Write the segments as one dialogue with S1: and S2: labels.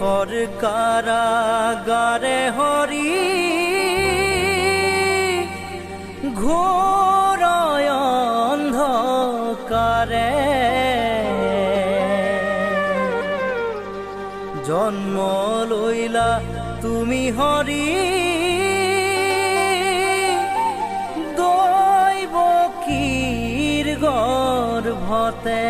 S1: কংসৰ কাৰাগাৰে হৰি ঘোৰ অন্ধকাৰে জন্ম লইলা তুমি হৰি দৈৱকীৰ গৰ্ভতে।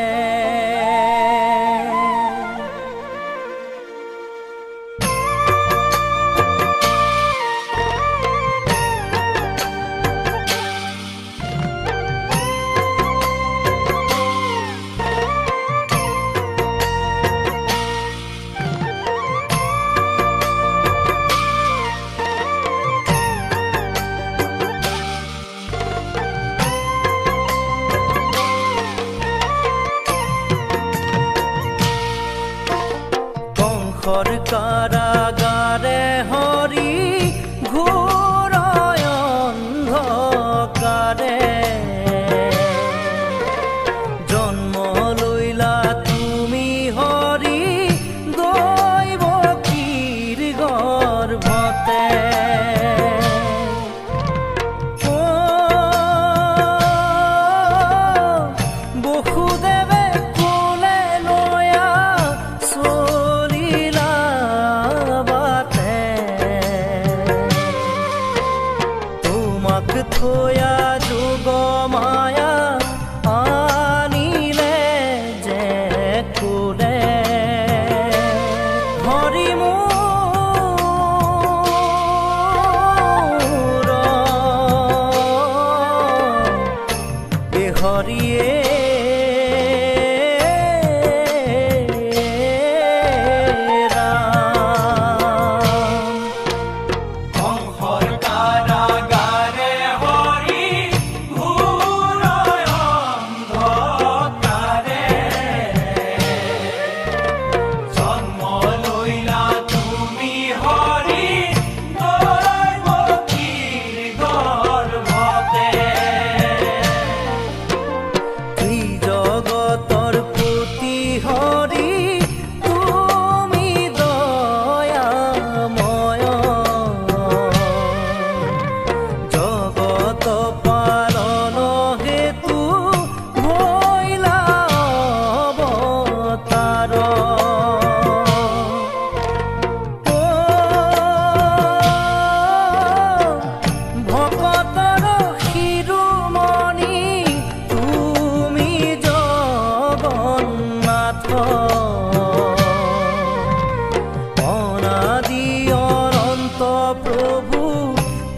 S1: কংসৰ কাৰাগাৰে হৰি ঘোৰ অন্ধকাৰে জন্ম লইলা তুমি হৰি দৈৱকীৰ গৰ্ভতে। বসুদেৱে কোলে লয়া চলিলা বাটে, তোমাক থয়া যোগ মায়া আনিলে যে কোলে। হৰি মোৰ এ হৰিয়ে ৰাম।
S2: কংসৰ কাৰাগাৰে হৰি ঘোৰ অন্ধকাৰে জন্ম লইলা তুমি হৰি দৈৱকীৰ গৰ্ভতে।
S1: ত্ৰিজগতৰ পতি হৰি তুমি দয়াময়, জগত পালন হেতু ভৈলা অৱতাৰ। ভকতৰ শিৰোমণি তুমি জগন্নাথ, অনাদি অনন্ত প্ৰভু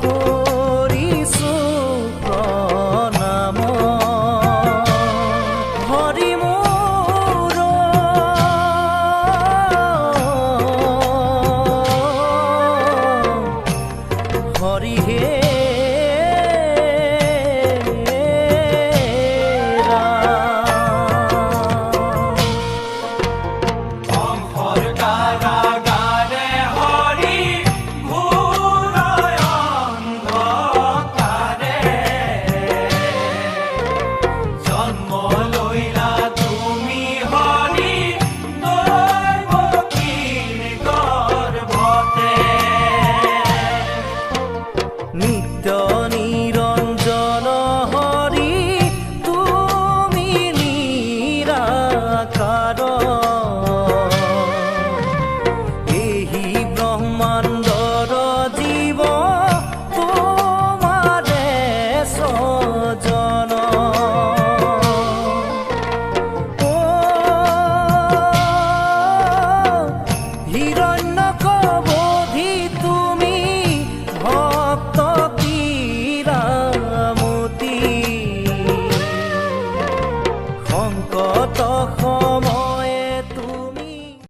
S1: কৰিছো প্ৰণাম। হৰি মোৰ হৰি হে ৰাম।
S2: কংসৰ কাৰাগাৰে হৰি ঘোৰ অন্ধকাৰে জন্ম লইলা তুমি হৰি দৈৱকীৰ গৰ্ভতে।
S1: নিত্য নিৰঞ্জন হৰি তুমি নিৰাকাৰ, এহি ব্ৰহ্মাণ্ডৰ জীৱ তোমাৰে স্বজন। হিৰণ্য